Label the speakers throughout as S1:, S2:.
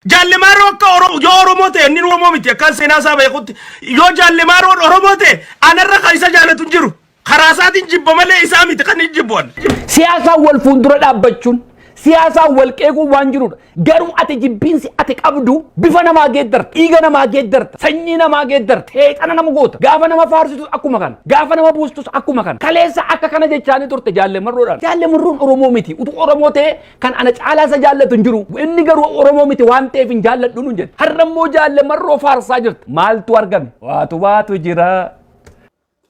S1: Jaalle Maarroo akka yoo Oromoo ta'e, inni Oromoo miti akkaan seenaa isaa beekutti, yoo Jaalle Maarroon Oromoo ta'e, anarra kan isa jaalatu hin jiru. Karaa isaatiin jibba malee isaa miti kan hin jibbu ani.
S2: Siyaasaan wal fuuldura dhaabbachuun, siyaasaan wal qeequun waan jirudha. Garuu ati jibbiinsi ati qabdu bifa namaa geeddarta, dhiiga namaa geeddarta, sanyii namaa geeddarta, heexana nama goota. Gaafa nama faarsitus akkuma kana, gaafa nama buustus akkuma kana. Kaleessa akka kana jechaanii turte Jaalle Marroodhaan. Jaalle Marroon Oromoo miti. Utuu Oromoo ta'e kan ana caalaa isa jaallatu hin jiru. Inni garuu Oromoo miti waan ta'eef hin jaalladhu nun jette. Har'a immoo Jaalle Marroo faarsaa jirta. Maaltu argame? Waatu waatu jira.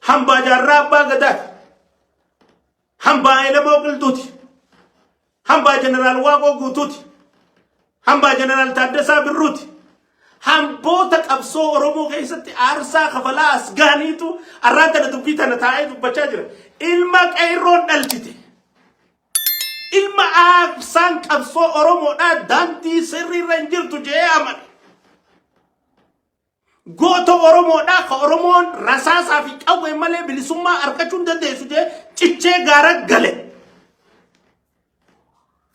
S1: Hambaa Jaarraa Abbaa Gadaati. Hambaa Elemoo Qilxuuti. Hambaa Jeneraal Waaqoo Guutuuti. Hambaa Jeneraal Taaddasaa Birruuti. Hamboota qabsoo Oromoo keessatti aarsaa kafalaa as gahaniitu arraan tana dubbii tana taa'ee dubbachaa jira. Ilma qeerroon dhalchite. Ilma aarsaan qabsoo Oromoodhaa daandii sirriirra hin jirtu jedhee amane. Goota Oromoodhaa ka Oromoon rasaasaa fi qawwee malee bilisummaa argachuu hin dandeessu jedhee cichee gaara gale.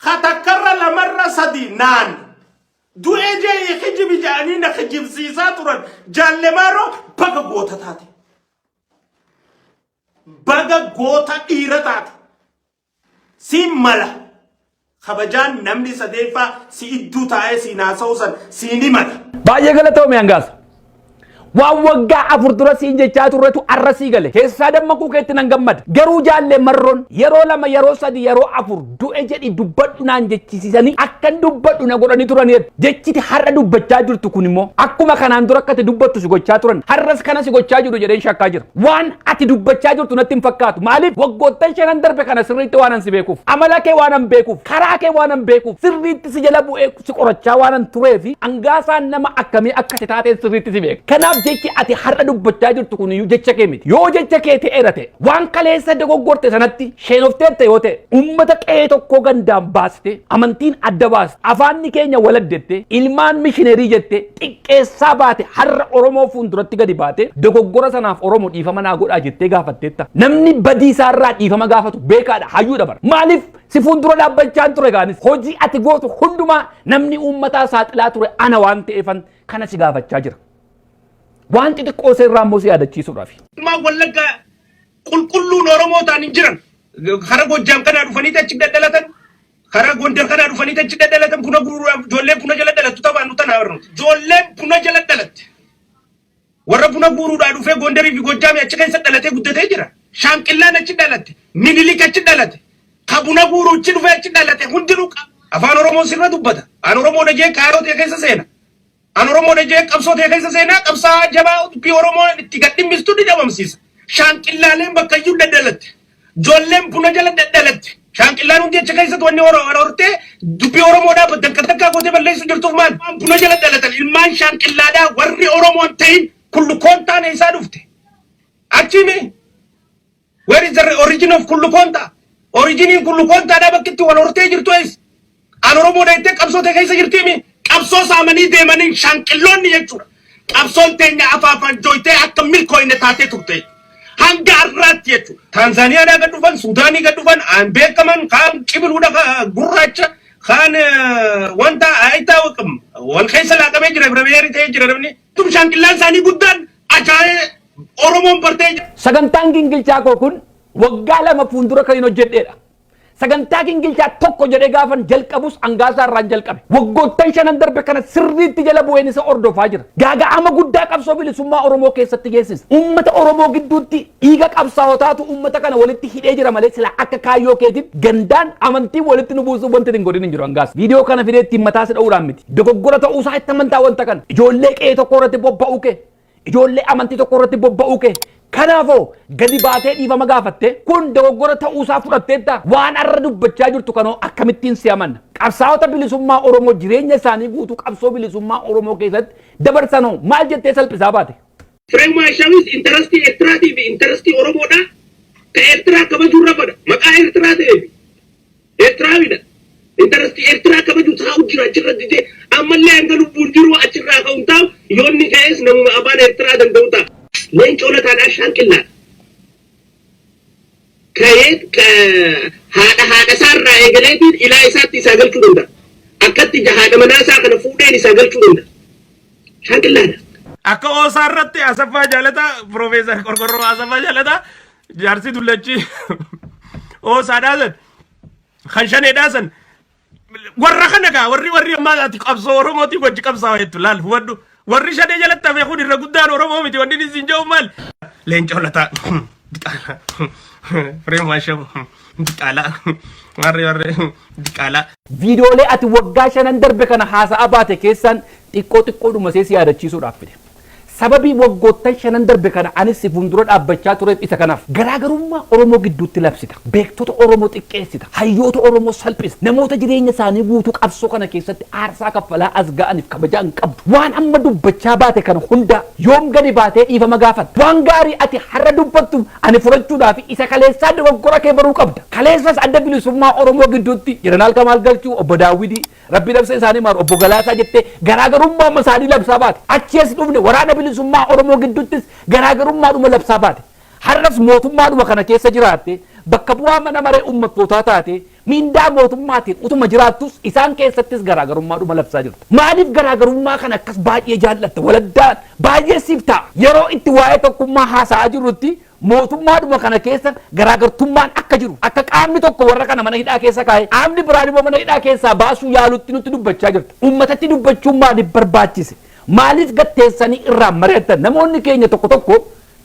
S1: Ka takkarra lamarra sadi naan du'ee jee kijibi jedhanii na kijibsiisaa turan. Jaalle Maarroo, baga goota taate. Baga goota dhiira taate. Siin mala. Kabajaan namni sadeeffaa si idduu taa'ee siin haasa'u san siin himata.
S2: Baay'ee galatoome, Hangaasa. Waan waggaa 4 dura siin jechaa turretu arra sii gale. Keessaa dammaquu keetti nan gammada. Garuu Jaallee Marroon yeroo lama, yeroo sadi, yeroo afur du'e jedhi dubbadhu naan jechisiisanii akkan dubbadhu na godhanii turanii. Jechiti har'a dubbachaa jirtu kun immoo akkuma kanaan dura akka ati dubbattu si gochaa turan. Har'as kana si gochaa jiru jedheen shakkaa jira. Waan ati dubbachaa jirtu natti hin fakkaatu. Maaliif? Waggoottan shanan darbe kana sirriitti waan an si beekuuf, amala kee waan an beekuuf, karaa kee waan an beekuuf, sirriitti si jala bu'ee si qorachaa waan an turee fi Hangaasaan nama akkamii akka ati taateen sirriitti si beeka. Kanaaf jechi ati har'a dubbachaa jirtu kun iyyuu jecha kee miti. Yoo jecha kee ta'eera ta'e, waan kaleessa dogoggorte sanatti sheenofteetta yoo ta'e, uummata qe'ee tokkoo gandaan baaste, amantiin adda baaste, afaanni keenya waladdette, ilmaan mishineerii jette, xiqqeessaa baate, har'a Oromoo fuulduratti gadi baate dogoggora sanaaf Oromoo dhiifama naa godhaa jettee gaafatteetta. Namni badii isaarraa dhiifama gaafatu beekaadha, hayyuudha bara. Maaliif si fuuldura dhaabbachaa ture gaanis hojii ati gootu hundumaa namni uummataa saaxilaa ture ana waan ta'eefan kana si gaafachaa jira. Waan xixiqqoo seerraa immoo si yaadachiisuudhaaf.
S1: Ilmaan Wallaggaa qulqulluun Oromoo ta'an hin jiran. Karaa Gojjaam kanaa dhufanii achi dadhalatan. Karaa Gondar kanaa dhufanii achi dadhalatan, buna guuruudhaaf ijoolleen buna jala dhalattu taphaan nu tanaa barnuti. Ijoolleen buna jala dhalatte. Warra buna guuruudhaa dhufee Gondarii fi Gojjaamii achi keessa dhalatee guddatee jira. Shaanqillaan achi dhalatte. Minilik achi dhalate. Ka buna guuruu achi dhufee achi dhalate hundinuu afaan Oromoo sirra dubbata. An Oromoo dhajee kaayoo ta'e keessa seena. An Oromoo dhajee qabsoo ta'e keessa seenaa, qabsaa jabaa dubbii Oromoo itti gad dhimmistu ni dhabamsiisa. Shaanqillaaleen bakka iyyuu dadhalatte. Ijoolleen buna jala dadhalatte. Shaanqillaan hundi achi keessatti wanni hortee dubbii Oromoodhaa bakka takkaa gootee balleessu jirtuuf maal? Buna jala dhalatan ilmaan shaanqillaadhaa warri Oromoon ta'in kullu koontaan eessaa dhufte? Achimi. Where is the origin of kullu koontaa? Originiin kullu koontaadhaa bakki itti wal hortee jirtu eessa? An Oromoodha jettee qabsoo ta'e keessa jirtiimi? Qabsoo saamanii deemanii shaanqilloonni jechuudha. Qabsoon teenya afaafan jooytee akka milkooyne taatee turte. Hanga har'aatti jechuudha. Taanzaaniyaadhaa gad dhufan, Suudaanii gad dhufan, aan beekaman, kaan cibiluudha gurraacha, kaan wanta ayitaa wal keessa laaqamee jira, bira ta'ee jira namni. Tum shaanqillaan isaanii guddaan ajaa'ee Oromoon bartee jira.
S2: Sagantaan gingilchaa koo kun waggaa 2 fuuldura kan hin hojjedheedha. Sagantaa gingilchaa tokko jedhee gaafan jalqabus Hangaasaa irraan jalqabe. Waggoottan shanan darbe kana sirriitti jala bu'een isa hordofaa jira. Gaaga'ama guddaa qabsoo bilisummaa Oromoo keessatti geessisa. Uummata Oromoo gidduutti dhiiga qabsaa'otaatu uummata kana walitti hidhee jira malee sila akka kaayyoo keetitti gandaan amantiin walitti nu buusuuf wanti hin godhin hin jiru, Hangaasa. Viidiyoo kana fidee ittiin mataa si dha'uudhaan miti. Dogoggora ta'uusaa itti amantaa wanta kana. Ijoollee qe'ee tokko irratti bobba'uu kee, ijoollee amantii tokko irratti bobba'uu kee. Kanaafoo gadi baatee dhiifama gaafatte, kun dogoggora ta'uusaa fudhatteetta, waan arra dubbachaa jirtu kanoo akkamittiin si amanna? Qabsaa'ota bilisummaa Oromoo jireenya isaanii guutuu qabsoo bilisummaa Oromoo keessatti dabarsanoo maal jettee salphisaa baate?
S1: Fireew Maashaawis interestii Eertiraatii fi interestii Oromoodhaa ka Eertiraa kabajuu irra godha. Maqaa Eertiraa ta'eef Eertiraawidha. Interestii Eertiraa kabaju taa'u jira achirra didee ammallee hanga lubbuun jiru achirraa ka'u hin taa'u, yoonni ka'es namuma afaan Eertiraa danda'u ta'a. Leencoo Lataadhaa Shaanqillaadha. Ka'ee haadha haadha isaarraa eegaleetiin ilaa isaatti isaa galchuu danda'a. Akkatti haadha manaa isaa kana fuudheen
S3: keessaa galchuu danda'a. Shaanqillaadha.
S1: Akka oosaa irratti Asaffaa Jaalataa, Piroofeesar Qorqorroo Asaffaa Jaalataa, jaarsi dullachi oosaadhaa san kan shaneedhaa san, warra kana gaa warri ammaa ati qabsoo Oromootiif wajji qabsaa'aa jettu laal hubadhu. Warri shanee jalatti hafe kun irra guddaan Oromoo miti. Wanni inni siin jedhu maal? Leencoo Lataa diqaalaa, Firee Maashamu diqaalaa, warri diqaalaa.
S2: Viidiyoolee ati waggaa 5n darbe kana haasa'aa baate keessaan xiqqoo xiqqoodhuma see si yaadachiisuudhaaf fide. Sababii waggoottan 5n darbe kana anis si fuuldura dhaabbachaa tureef isa kanaaf. Garaagarummaa Oromoo gidduutti labsita. Beektota Oromoo xiqqeessita. Hayyoota Oromoo salphista. Namoota jireenya isaanii guutuu qabsoo kana keessatti aarsaa kaffalaa as ga'aniif kabajaa hin qabdu. Waan amma dubbachaa baate kana hundaa yoom gadi baatee dhiifama gaafatta? Waan gaarii ati har'a dubbattu ani fudhachuudhaaf isa kaleessaa dogoggora kee baruu qabda. Kaleessas Adda Bilisummaa Oromoo gidduutti Jeneraal Kamaal Galchuu, Obbo Daawwidii, Rabbi labsa isaanii maaru, Obbo Galaasaa jettee garaagarummaa amma isaanii labsaa baate. Achi as dhufne Waraana Bilisummaa Oromoo gidduuttis garaagarummaadhuma labsaa baate. Har'as mootummaadhuma kana keessa jiraatte, bakka bu'aa mana maree uummattootaa taate, miindaa mootummaatiin utuma jiraattus isaan keessattis garaagarummaadhuma labsaa jirta. Maaliif garaagarummaa kana akkas baay'ee jaallatta? Waladdaan baay'ee siif ta'a. Yeroo itti waa'ee tokkummaa haasa'aa jirrutti mootummaadhuma kana keessa garaagartummaan akka jiru, akka qaamni tokko warra kana mana hidhaa keessa kaa'e, qaamni biraan immoo mana hidhaa keessaa baasuu yaalutti nutti dubbachaa jirta. Uummatatti dubbachuun maaliif barbaachise? Maaliif gatteessanii irraa mari'attan? Namoonni keenya tokko tokko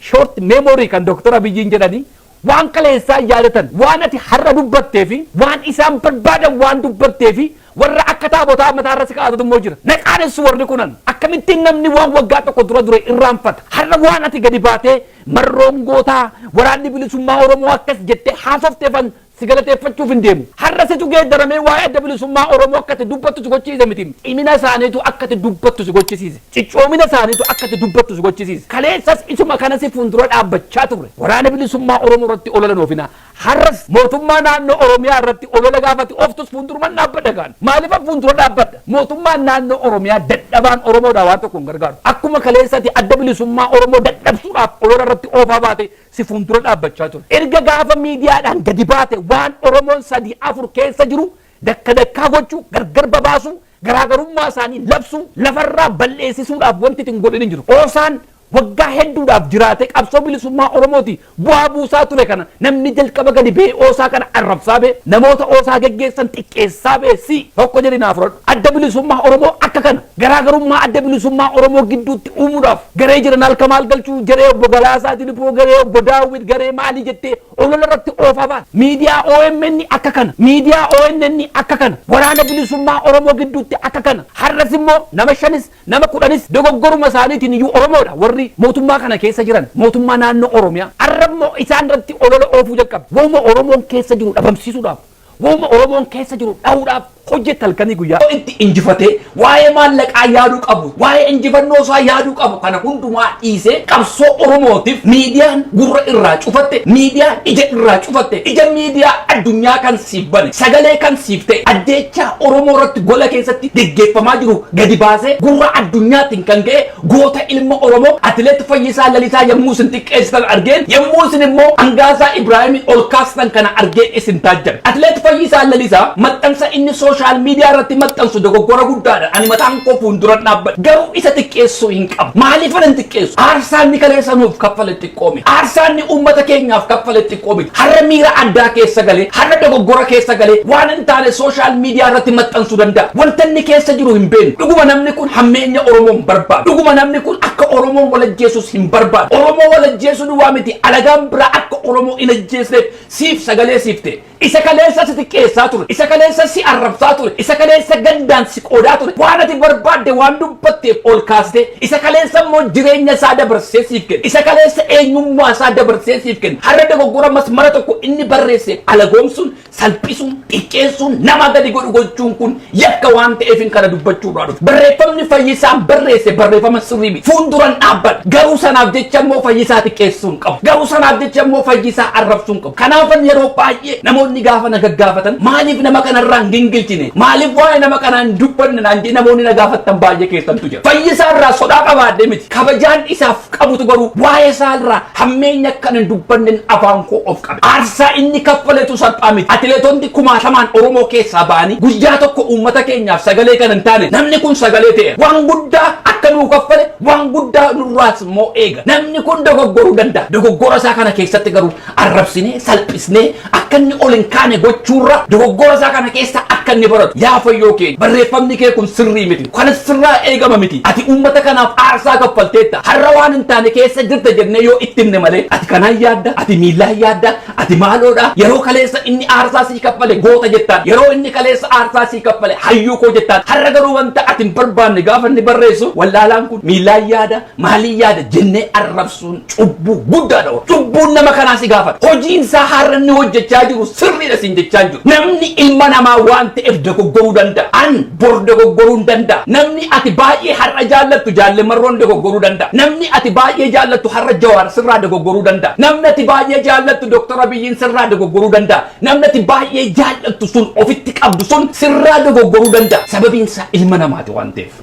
S2: short memory kan Dr. Abiyyiin jedhanii waan kaleessaa yaadatan, waan ati har'a dubbattee fi waan isaan barbaadan waan dubbattee fi warra akka taabotaa mataarra si kaa'atutu immoo jira. Naqaanessu warri kunan. Akkamittiin namni waan waggaa tokko dura dure irraanfata? Har'a waan ati gadi baatee marroon gootaa, Waraanni Bilisummaa Oromoo akkas jettee haasofteefan si galateeffachuuf hin deemu. Har'a situ geeddaramee waa'ee Adda Bilisummaa Oromoo akka ati dubbattu si gochisiise miti. Cimina isaaniitu akka ati dubbattu si gochisiise. Cichoomina isaaniitu akka ati dubbattu si gochisiise. Kaleessas isuma kana si fuuldura dhaabbachaa turre. Waraana Bilisummaa Oromoo irratti olola noofinaa. Har'as mootummaa naannoo Oromiyaa irratti olola gaafati ooftus fuulduruman dhaabbadha gaan. Maaliifan fuuldura dhaabbadha? Mootummaan naannoo Oromiyaa dadhabaan Oromoodhaa waan tokko hin gargaaru. Akkuma kaleessati Adda Bilisummaa Oromoo dadhabsuudhaaf olola irratti oofaa baate si fuuldura dhaabbachaa ture. Erga gaafa miidiyaadhaan gadi baate waan Oromoon 3 4 keessa jiru dakka dakkaa gochuu, gargar babaasuu, garaagarummaa isaanii labsuu, lafarraa balleessisuudhaaf wanti ittiin godhin hin jiru. Oosaan waggaa hedduudhaaf jiraate qabsoo bilisummaa Oromooti bu'aa buusaa ture kana namni jalqaba gadi ba'ee oosaa kana arrabsaa ba'e, namoota oosaa geggeessan xiqqeessaa ba'e si tokko jedhi naa fudhadhu. Adda Bilisummaa Oromoo akka kana garaagarummaa Adda Bilisummaa Oromoo gidduutti uumuudhaaf garee Jeneraal Kamaal Galchuu, garee Obbo Galaasaa Dilboo, garee Obbo Daawwit, garee maalii jettee olola irratti oofaa baate. Miidiyaa OMN akka kana, miidiyaa ONN akka kana, Waraana Bilisummaa Oromoo gidduutti akka kana. Har'as immoo nama 5s nama 10s dogoggoruma isaaniitiin iyyuu Oromoodha warri mootummaa kana keessa jiran, mootummaa naannoo Oromiyaa. Har'a immoo isaan irratti olola oofuu jalqabe. Waanuma Oromoon keessa jiru dhabamsiisuudhaaf, waanuma Oromoon keessa jiru dhahuudhaaf hojjetta halkanii guyyaa. Itti injifatee waa'ee maallaqaa yaaduu qabu, waa'ee injifannoo isaa yaaduu qabu kana hundumaa dhiisee qabsoo Oromootiif miidiyaan gurra irraa cufatte, miidiyaan ija irraa cufatte, ija miidiyaa addunyaa kan siif bane, sagalee kan siif ta'e, ajjeechaa Oromoo irratti gola keessatti geggeeffamaa jiru gadi baasee gurra addunyaatiin kan ga'e goota ilma Oromoo Atileet Fayyisaa Lalisaa yommuu isin xiqqeessitan argeen, yommuu isin immoo Hangaasaa Ibraahimiin ol kaastan kana argeen isin taajjabe. Atileet Fayyisaa Lalisaa maxxansa inni social media irratti maxxansu dogoggora guddaadha. Ani mataan koo fuulduran dhaabbadha. Garuu isa xiqqeessuu hin qabu. Maaliif hin xiqqeessu? Aarsaa inni kaleessa nuuf kaffale xiqqoo miti. Aarsaa inni uummata keenyaaf kaffale xiqqoo miti. Har'a miira addaa keessa galee, har'a dogoggora keessa galee waan hin taane social media irratti maxxansuu danda'a. Wanta inni keessa jiru hin beeknu. Dhuguma namni kun hammeenya Oromoo hin barbaadu. Dhuguma namni kun akka Oromoon wal ajjeesus hin barbaadu. Oromoo wal ajjeesuu duwwaa miti, alagaan biraa akka Oromoo hin ajjeesneef siif sagalee siif ta'e. Isa kaleessa si xiqqeessaa ture. Isa kaleessa si arrabsaa ture. Isa kaleessa gandaan si qoodaa ture. Waan ati barbaadde waan dubbatteef ol kaastee. Isa kaleessa immoo jireenya isaa dabarsee siif kenne. Isa kaleessa eenyummaa isaa dabarsee siif kenne. Har'a dogoggora masmara tokko inni barreesse alagoomsuun, salphisuun, xiqqeessuun, nama gadi godhu gochuun kun yakka waan ta'eef hin kana dubbachuu irraa dhufe. Barreeffamni Fayyisaan barreesse barreeffama sirrii miti. Fuulduran dhaabbadha. Garuu sanaaf jecha immoo Fayyisaa xiqqeessuu hin qabu. Garuu sanaaf jecha immoo Fayyisaa arrabsuu hin qabu. Kanaafan yeroo baay'ee namoonni gaafa na gaggaafatan maaliif nama kanarraa hin gingilchitu? cichine? Maaliif waa'ee nama kanaa hin dubbanne naan jedhe namoonni na gaafattan baay'ee keessantu jira. Fayyisaa irraa sodaa qabaadhe miti. Kabajaan isaaf qabutu garuu waa'ee isaa irraa hammeenya akkan hin dubbannen afaan koo of qabe. Aarsaa inni kaffaletu salphaa miti. Atileetonni kumaatamaan Oromoo keessaa ba'anii guyyaa tokko uummata keenyaaf sagalee kan hin taane namni kun sagalee ta'eera. Waan guddaa akka nuu kaffale waan guddaa nurraas immoo eega. Namni kun dogoggoruu danda'a. Dogoggora isaa kana keessatti garuu arrabsinee salphisnee akka inni ol hin kaane gochuurra dogoggora isaa kana keessa akka inni baratu. Yaa Fayyoo keenya, barreeffamni kee kun sirrii miti. Kan sirraa eegama miti. Ati uummata kanaaf aarsaa kaffalteetta. Har'a waan hin taane keessa jirta jennee yoo itti himne malee ati kanaan yaadda, ati miillaan yaadda, ati maaloodha. Yeroo kaleessa inni aarsaa sii kaffale goota jettaan. Yeroo inni kaleessa aarsaa sii kaffale hayyuu koo jettaan. Har'a garuu wanta ati hin barbaanne gaafa inni barreessu wallaalaan kun miillaan yaada, maaliin yaada jennee arrabsuun cubbuu guddaadha. Cubbuun nama kanaa si gaafata. Hojiin isaa har'a inni hojjechaa jiru sirriidha siin jechaa hin jiru. Namni ilma namaa waan ta'eef dogoggoruu danda'a. An bor dogoggoruu hin danda'a. Namni ati baay'ee har'a jaallattu Jaalle Marroon dogoggoruu danda'a. Namni ati baay'ee jaallattu har'a Jawaar sirraa dogoggoruu danda'a. Namni ati baay'ee jaallattu Dr. Abiyyiin sirraa dogoggoruu danda'a. Namni ati baay'ee jaallattu sun ofitti qabdu sun sirraa dogoggoruu danda'a. Sababiin isaa ilma namaati waan ta'eef.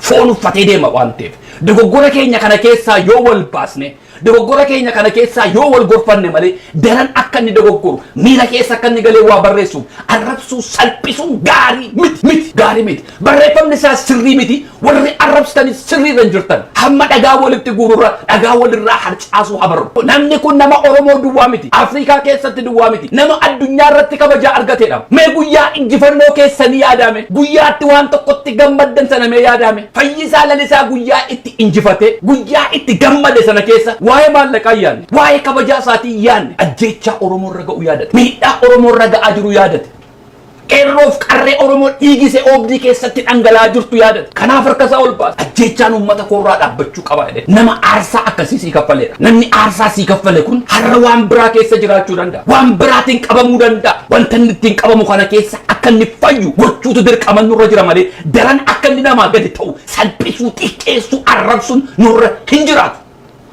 S2: Foon uffatee deema waan ta'eef. Dogoggora keenya kana keessaa yoo wal baasne, dogoggora keenya kana keessaa yoo wal gorfanne malee daran akka inni dogoggoru, miira keessa akka inni galee waa barreessuuf arrabsuu salphisuun gaarii miti miti gaarii miti. Barreeffamni isaa sirrii miti. Warri arrabsitanis sirriirra hin jirtan. Hamma dhagaa walitti guururra dhagaa walirraa harcaasuu habarru. Namni kun nama Oromoo duwwaa miti. Afrikaa keessatti duwwaa miti. Nama addunyaa irratti kabajaa argateedha. Mee guyyaa injifannoo keessanii yaadaame. Guyyaatti waan tokkotti gammaddan sana mee yaadaame. Fayyisaa Lalisaa guyyaa itti injifatee guyyaa itti gammade sana keessa waa'ee maallaqaa hin yaadne. Waa'ee kabajaa isaatii hin yaadne. Ajjeechaa Oromoo irra ga'u yaadate. Miidhaa Oromoo irra ga'aa jiru yaadate. Qeerroof qarree Oromoo dhiigise oobdii keessatti dhangala'aa jirtu yaadate. Kanaaf harka isaa ol baase. Ajjeechaan uummata koorraa dhaabbachuu qaba jedhe. Nama aarsaa akkasii sii kaffaleedha. Namni aarsaa sii kaffale kun har'a waan biraa keessa jiraachuu danda'a. Waan biraatiin qabamuu danda'a. Wanta inni ittiin qabamu kana keessa akka inni fayyu gochuutu dirqama nurra jira malee daran akka inni namaa gadi ta'u salphisuu, xiqqeessuu, arrabsuun nurra hin jiraatu.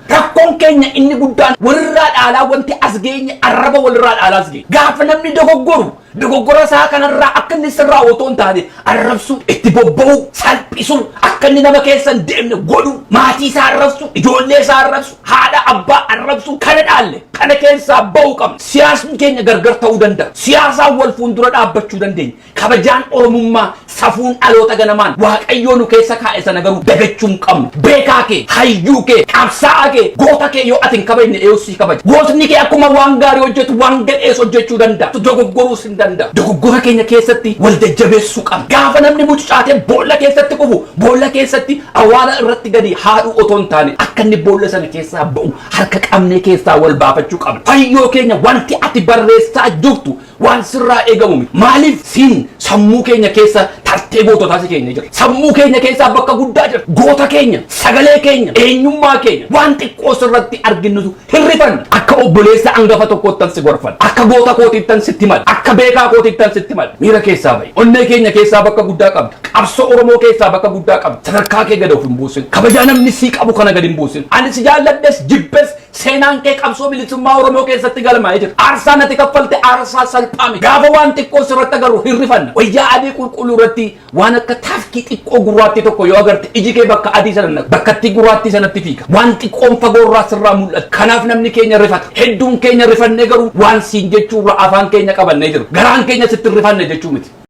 S2: Rakkoon keenya inni guddaan walirraa dhaalaa wanti as geenye arraba walirraa dhaalaa as geenye. Gaafa namni dogoggoru dogoggora isaa kanarraa akka inni sirraa otoo hin taane arrabsuu, itti bobba'uu, salphisuu, akka inni nama keessa hin deemne godhuu, maatii isaa arrabsuu, ijoollee isaa arrabsuu, haadha abbaa arrabsuu kana dhaalle kana keessaa ba'uu qabna. Siyaasni keenya gargar ta'uu danda'a. Siyaasaan wal fuuldura dhaabbachuu dandeenya. Kabajaan Oromummaa, safuun dhaloota ganamaan Waaqayyoo nu keessa kaa'e sana garuu dagachuu hin qabnu. Beekaa kee, hayyuu kee, qabsaa'aa kee, goota kee yoo ati hin kabajne eenyu si kabaja? Gootni kee akkuma waan gaarii hojjetu waan gadhees hojjechuu danda'a. Dogoggoruus hin danda'a. Dogoggora keenya keessatti wal jajjabeessuu qabna. Gaafa namni mucucaatee boolla keessatti kufu boolla keessatti awwaala irratti gadi haadhuu otoo hin taane akka inni boolla sana keessaa ba'u harka qabnee keessaa wal baafachuu qabna. Fayyoo keenya wanti ati barreessaa jirtu Waan sirraa eegamu miti. Maaliif siin sammuu keenya keessa tartee goototaa si keenya jira. Sammuu keenya keessaa bakka guddaa jira. Goota keenya, sagalee keenya, eenyummaa keenya waan xiqqoo sirratti arginutu hirrifanna. Akka obboleessa angafa tokkoottan si gorfadha. Akka goota kootiittan sitti mala. Akka beekaa kootiittan sitti mala. Miira keessaa ba'i. Onnee keenya keessaa bakka guddaa qabda. Qabsoo Oromoo keessaa bakka guddaa qabda. Sadarkaa kee gad of hin buusin. Kabajaa namni sii qabu kana gad hin buusin. Ani si jaalladhes jibbes Seenaan kee qabsoo bilisummaa Oromoo keessatti galmaa'ee jira. Aarsaan ati kaffalte aarsaa salphaa miti. Gaafa waan xiqqoo sirratti agarru hin rifanna. Wayyaa adii qulqulluu irratti waan akka tafkii xiqqoo gurraattii tokko yoo agarte iji kee bakka adii sana naqu. Bakkattii gurraattii sanatti fiiga. Waan xiqqoon fagoorraa sirraa mul'ata. Kanaaf namni keenya rifata. Hedduun keenya rifannee garuu waan siin jechuurra afaan keenya qabannee jirra. Garaan keenya sitti hin rifanne jechuu miti.